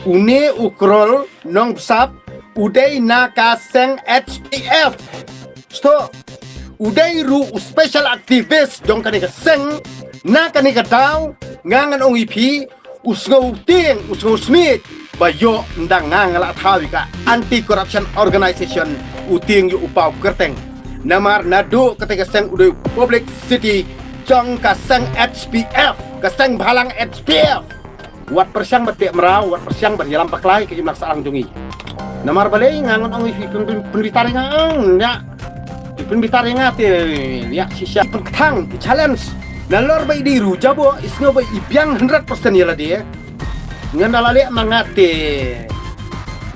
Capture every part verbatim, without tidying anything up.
Une u Krol Nongbsap u dei na ka seng H P F. Sto, u dei ruh u special activist jong kane ka seng. Na kane ka daw nga ngan ong ïa phi, u sngewtieng, u sngewsmiej ba ïoh, ynda nga nga la thaw ïa ka Anti Corruption Organization, u tieng ïa u paw kyrteng. Namar naduh kata ka seng u dei publicity jong ka seng H P F, ka seng bhalang H P F. Wat pyrshang ba teh mraw, wat pyrshang ban ïalam bakla ïa ka imlang sahlang jong ngi. Namar balei nga ngan ong ïa phi, pyn, pyn, pynbitar ïa nga, ong ïa. Pynbitar ïa nga te, ïa shisha pynkthang, challenge. Nalor ba i dei ruh jabo, i sngew ba i biang hundred percent ïa lade. Ngan da la leh ma nga te,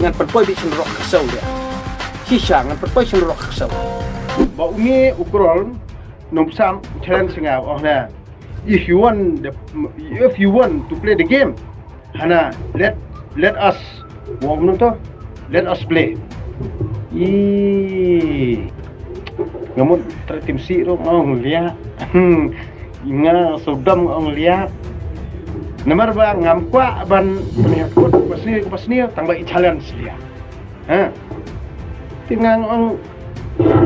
ngan pynpoi beit shynrok kyrsaw ïa. Shisha ngan pynpoi shynrok kyrsaw. Ba une u Krol Nongbsap challenge nga, oh na. If you want the, if you want to play the game, hana, let, let us, wa kumno to, let us play. I, nga mut trai tim si ruh nga ong lia. Nga sudam nga ong lia. Namar ba ngam kwah ban pynhiar kut ba sniew, ba sniew, tang ba i challenge lia. Ha. Te nga ong,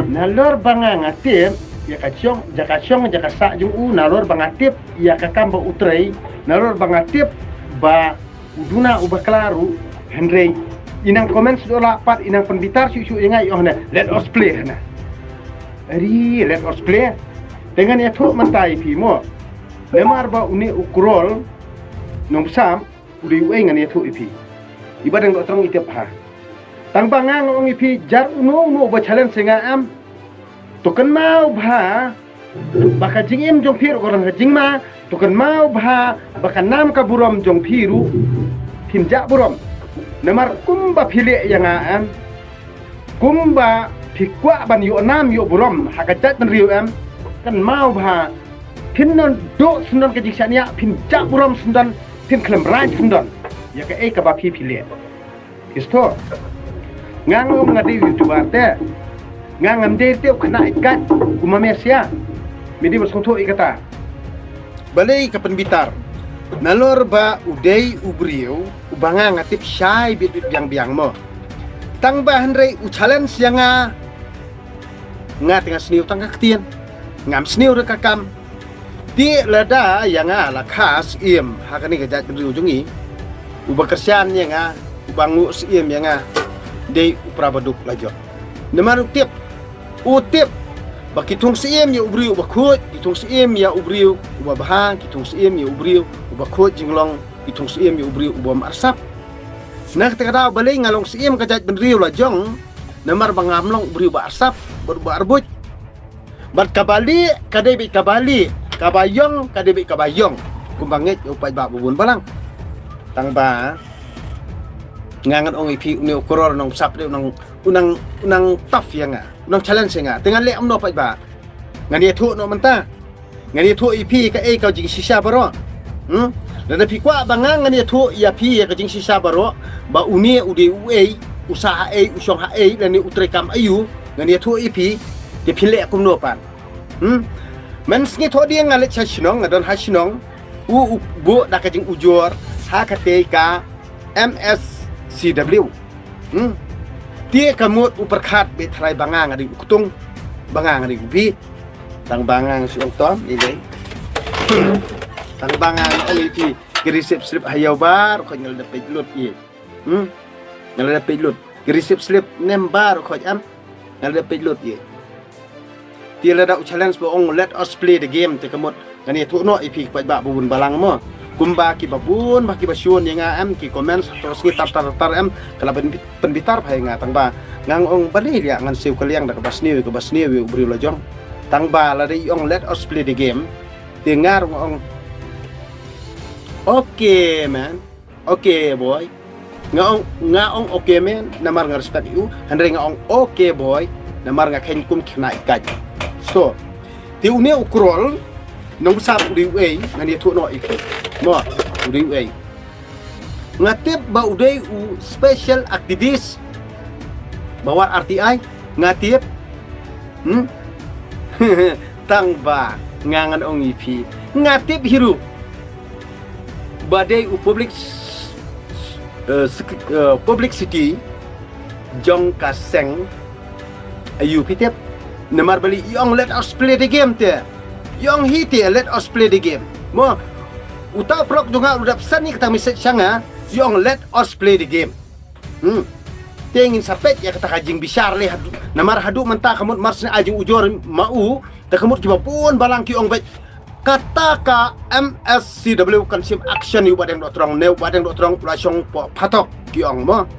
nalor ba nga nga tip ïa ka shong, jaka shong, jaka sah jong u, nalor ba nga tip ïa ka kam ba u trei, nalor ba nga tip ba u duna u bakla ruh, hynrei i nang comment shuh lah pat, i nang pynbitar shuh shuh ïa nga, ïoh na, let us play hana. Ari, let us play. Te ngan ïathuh mynta ïa phi mo. Namar ba une u Krol Nongbsap u dei uei ngan ïathuh ïa phi. Iba dang doh trong i tip ha. Tang ba nga nga ong ïa phi, jar uno uno uba challenge ïa nga em, to kynmaw bha ba ka jingim jong phi ruh ka don ka jingma, to kynmaw bha ba ka nam ka burom jong phi ruh phin jah burom. Namar kumba phi leh ïa nga em, kumba phi kwah ban ïoh nam ïoh burom ha ka jaitbynriew em, kynmaw bha phin nang duh syndon ka jingshaniah, phin jah burom syndon, phin khlem rain syndon ïa kaei kaba phi phi leh. Isto. Nga nga ong nga dei YouTuber te. Nga ngam dei te u khynnah i kat u ma me sia. Me dei ba sngewthuh ïa kata. Balei ka pynbitar? Nalor ba u dei u briew uba nga nga tip shai bit bit biang biang mo. Tang ba hynrei u challenge ïa nga. Nga te nga sniew tang ka ktien. Ngam sniew ruh ka kam. Te lada ïa nga la kha siem ha kane ka jaitbynriew jong ngi, uba kyrshan ïa nga, uba nguh siem ïa nga, dei u para baduk la jong. Namar u tip, u tip ba ki thung siem ïa u briew uba khuid, ki thung siem ïa u briew uba bha, ki thung siem ïa u briew uba khuid jinglong, ki thung siem ïa u briew uba ym arsap. Na kata ka daw balei nga long siem ka jaitbynriew la jong, namar ba ngam long u briew uba arsap bad uba arbuit. Bad kaba lieh ka dei beit kaba lieh, kaba ïong ka dei beit kaba ïong. Kumba ngeit ïa u paidbah ba bun balang. Tang ba nga ngan ong ïa phi, une u Krol Nongbsap dei u nang, u nang, u nang tough ïa nga, u nang challenge ïa nga. Te ngan leh kumno paidbah? Ngan ïathuh noh mynta. Ngan ïathuh ïa phi kaei ka jingshisha baroh. Hmm? Lada phi kwah ba nga ngan ïathuh ïa phi ïa ka jingshisha baroh, ba une u dei uei, u sah haei, u shong haei, lane u trei kam aiu, ngan ïathuh ïa phi, te phin leh kumno pat. Hmm? Mynsngi thohdieng nga leit sha shnong, nga don ha shnong, u, u buh da ka jingujor ha katei ka M S C W. Hmm? Te ka mut u pyrkhat beit tharai ba nga nga dei u ktung, ba nga nga dei u bih. Tang ba nga nga shu ong tom, i dei. Tang ba nga nga ong ïa phi, ki receipt slip ha ïew baroh khoit nga la dep peit lut ïa. Hmm? Nga la dep peit lut. Ki receipt slip nem baroh khoit em. Nga la dep peit lut ïa. Te lada u challenge ba ong let us play the game te ka mut ngan ïathuh noh ïa phi ki paidbah ba bun balang mo. Kumba kiba bun ba kiba shun ïa nga em, ki comments to sngi tar tar tar em, ka la pyn, pynbitar bha ïa nga tang ba nga ong balei ïa ngan siew kylliang da kaba sniew ïa kaba sniew ïa u briew la jong. Tang ba lada i ong let us play the game te nga ruh nga ong okay man. Okay boy. Nga ong, nga ong okay man, namar nga respect ïa u, hynrei nga ong okay boy, namar nga kheiñ kum khynnah i kait. So, te une u Krol Nongbsap u dei uei, ngan ïathuh noh ïa phi. Mo, u dei uei. Nga tip ba u dei u special activist ba wad R T I, nga tip. Hmm? Tang ba nga ngan ong ïa phi, nga tip hi ruh ba dei u public s, s, eh, sek- eh, publicity jong ka seng aïu phi tip. Namar balei i ong let us play the game te. I ong hi te let us play the game. Mo, uta u paralok jong nga u dep send ïa kata ka message sha nga, i ong let us play the game. Hmm. Te ngin sa peit ïa kata ka jingbishar lei haduh. Namar haduh mynta ka mut mar sngewbha jingujor ma u, te ka mut kiba bun balang ki ong beit kata ka M S C W kan shim action ïa u Bah Deng Dohtdong ne u Bah Deng Dohtdong u la shong poh phatok ki ong mo.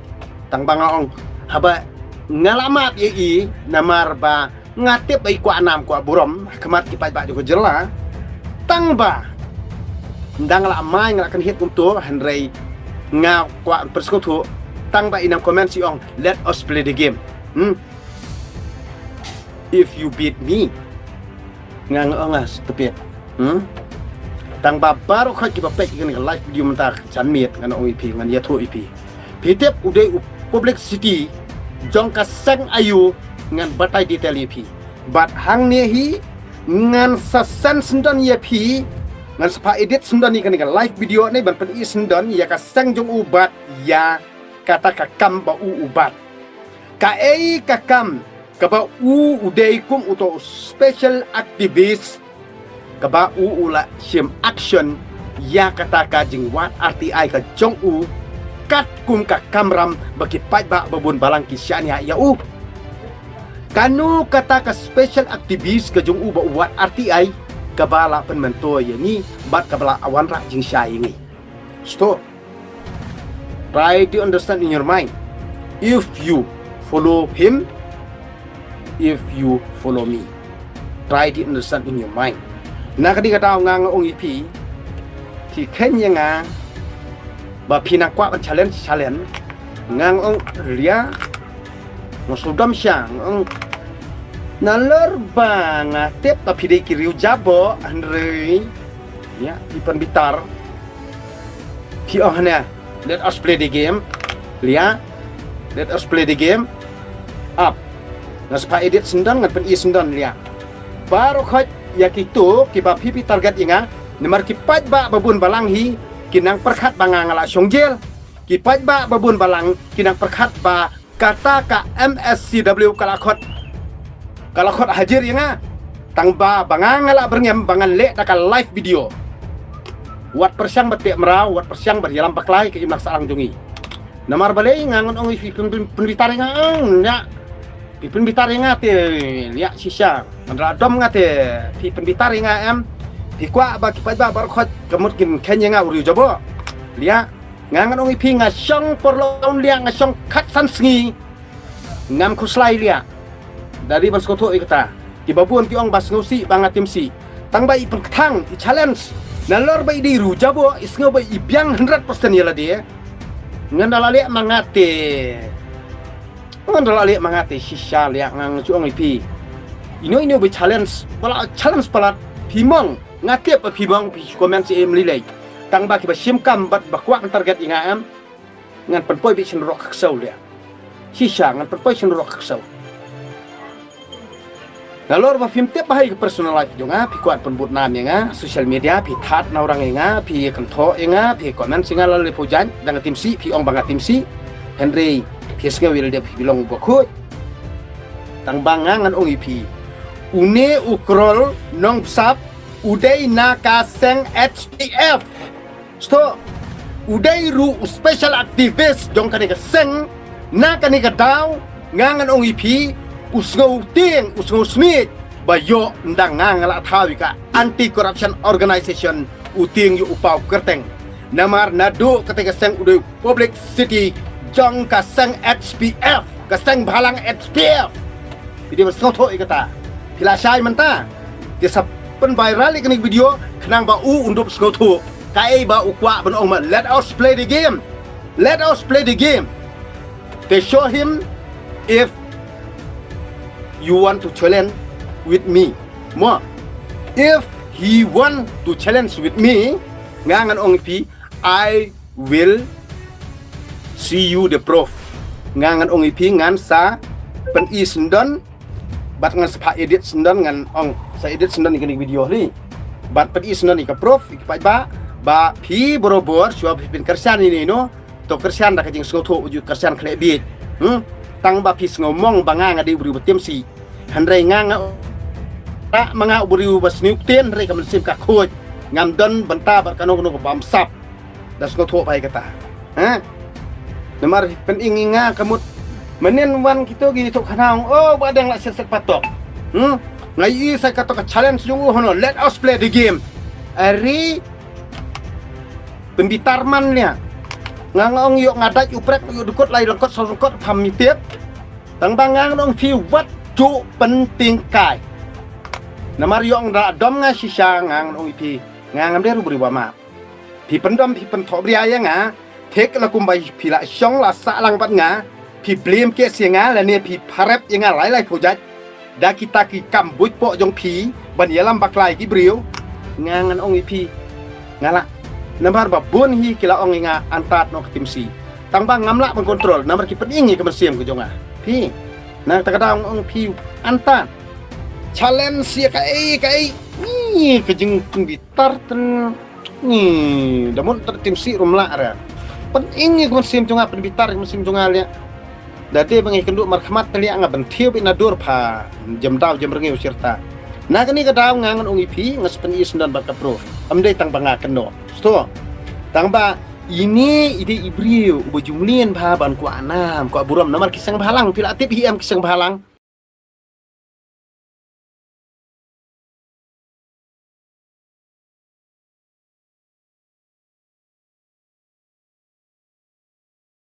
Tang ba nga ong haba nga la map ïa i namar ba nga tip ba i kwah nam kwah burom ha khmat ki paidbah jong ka jylla. Tang ba ynda nga la mai nga la kynhit kumto hynrei nga kwah pyrsngewthuh. Tang ba i nang comment i ong let us play the game. Hmm. If you beat me, nga nga ong nga stupid. Hmm? Tang ba baroh khoit kiba peit ïa kane ka live video mynta ka janmiet ngan ong ïa phi, ngan ïathuh ïa phi. Phi tip u dei u publicity jong ka seng aïu, ngan batai detail ïa phi. Bad hangne hi ngan sa send syndon ïa phi, ngan sa phah edit syndon ïa kane ka live video ne ban pyni syndon ïa ka seng jong u bad ïa kata ka kam ba u u bat. Kaei ka kam kaba u u dei kum uto u special activist kaba u u la shim action ïa kata ka jingwad R T I ka jong u, katkum ka kamram ba ki paidbah ba bun balang ki shaniah ïa u. Kano kata ka special activist ka jong u ba u wad R T I kaba la pynmyntoi ïa ngi bad kaba la wanrah jingshai ïa ngi. Stop. Try to understand in your mind. If you follow him, if you follow me. Try to understand in your mind. Na kane ka daw nga nga ong ïa phi, phi kheiñ ïa nga ba phi nang kwah ban challenge, challenge. Nga nga ong ria, nga sudam sha, nga ong nalor ba nga tip ba phi dei ki riewjabok hynrei ïa phi pynbitar. Phi ong hana, let us play the game. Lia, let us play the game. Ap. Nga sa phah edit syndon, ngan pyni syndon lia. Baroh khoit ïa kito kiba phi phi target ïa nga, namar ki paidbah ba bun balang hi ki nang pyrkhat ba nga nga la shong jail. Ki paidbah ba bun balang ki nang pyrkhat ba kata ka M S C W ka la khot, ka la khot hajir ïa nga. Tang ba ba nga nga la byrngem ba ngan leh da ka live video. Wat pyrshang ba teh mraw, wat pyrshang ba ïalam bakla ïa ka imlang sahlang jong ngi. Namar balei nga ngan ong ïa phi pyn- pyn- pynbitar ïa nga, ong ïa phi pynbitar ïa nga te lia shisha. Ngan la dom nga te phi pynbitar ïa nga em. Phi kwah ba ki paidbah baroh khoit ka mut kin kheiñ ïa nga u riewjabok. Lia, nga ngan ong ïa phi nga shong por laun lia, nga shong khatsan sngi. Ngam khuslai lia. Da dei ban sngewthuh ïa kata. Kiba bun ki ong ba sngewsih ba nga tim sih. Tang ba i pynkthang, i challenge. Nalor ba i dei riewjabok, i sngew ba i biang hundred percent ïa lade. Ngan da la leh ma nga te. Ngan da la leh ma nga te shisha lia, nga nga shu ong ïa phi. Ino ino ba challenge, ba la challenge palat phi mong. Nga tip ba phi mong, phi comment sha em lei lei. Tang ba kiba shim kam bad ba kwah ban target ïa nga em. Ngan pynpoi beit sha nalor ka ksew lia. Shisha ngan pynpoi sha nalor ka ksew. Nalor ba phim tip ba ha i ka personal life jong nga, phi kwah pynbud nam ïa nga social media, phi thad na u rang ïa nga, phi kynthoh ïa nga, phi comment ïa nga la lei phew jait, da nga tim sih, phi ong ba nga tim sih. Hynrei phi sngew ïa lade phi long ba khuid. Tang ba nga ngan ong ïa phi, une u Krol Nongbsap u dei na ka seng H P F. Sto, u dei ruh u special activist jong kane ka seng. Na kane ka daw nga ngan ong ïa phi, u sngewtieng, u sngewsmiej ba ïoh ynda nga nga la thaw ïa ka Anti Corruption Organization, u tieng ïa u paw kyrteng. Namar naduh kata ka seng u dei publicity jong ka seng H P F, ka seng bhalang H P F. Phi dei ban sngewthuh ïa kata. Phi la shai mynta. Te sa pynviral ïa kane ka video khnang ba u un dup sngewthuh. Kaei ba u kwah ban ong ma, let us play the game. Let us play the game. Te show him if you want to challenge with me. Mo, if he want to challenge with me, nga ngan ong ïa phi, I will see you the proof. Nga ngan ong ïa phi, ngan sa pyni syndon bad ngan sa phah edit syndon, ngan ong sa edit syndon ïa kane ka video hi. Bad pyni syndon ïa ka proof ïa ki paidbah ba phi barabor shuwa phi pynkyrshan ïa ino ino, to kyrshan da ka jingsngewthuh, u ju kyrshan khleh bieit. Hmm? Tang ba phi sngewmong ba nga nga dei u briew ba tim sih. Hynrei nga nga, ta ma nga u briew ba sniew ktien, hynrei ka mynsiem ka khuid. Ngam don bynta bad kano kano ka bam sap. Da sngewthuh ba ïa kata. Ha? Namar pynïeng ïa nga ka mut. Mynnin wan kito ki tok khnang, oh, ba dang la set set patok. Hmm? Nga ïohi sa kato ka challenge jong u, hano, let us play the game. Ari pynbitar man nia. Nga nga ong ïoh nga dait u prek, ïoh dukut lai lengkot sa lengkot pham mitip. Tang ba nga nga ong phi wat ju pynting kai. Namar ïoh nga da dom nga shisha nga nga ong phi. Nga ngam dei ruh u briew ba map. Phi pyndom phi pynthoh bria ïa nga. Thik la kumba phi la shong la sah lang bad nga. Phi blame case ïa nga lane phi pharep ïa nga lai lai phew jait. Da kita ki kam buit poh jong phi ban ïalam bakla ïa ki briew. Nga ngan ong ïa phi. Nga lah. Namar ba bun hi ki la ong ïa nga antad noh ka tim sih. Tang ba ngam lah ban control namar ki pynïeng ïa ka mynsiem ka jong nga. Phi. Na kata ka daw nga ong phi antad. Challenge ïa kaei kaei. Ih, ka jingpynbitar tang. Ih, da mut tang tim sih ruh ym lah re. Pynïeng ïa ka mynsiem jong nga, pynbitar ïa ka mynsiem jong nga leh. Da dei ba nga ïakynduh markhmat te leh nga ban thiew beit na dur pha. Jem daw jem rngiew shirta. Na kane ka daw nga ngan ong ïa phi, nga sa pyni syndon bad ka proof. Ym dei tang ba nga kynnoh. Sngewthuh. Tang ba ine i dei i briew uba ju mlien bha ban kwah nam, kwah burom namar ki seng bhalang, phi la tip hi em ki seng bhalang.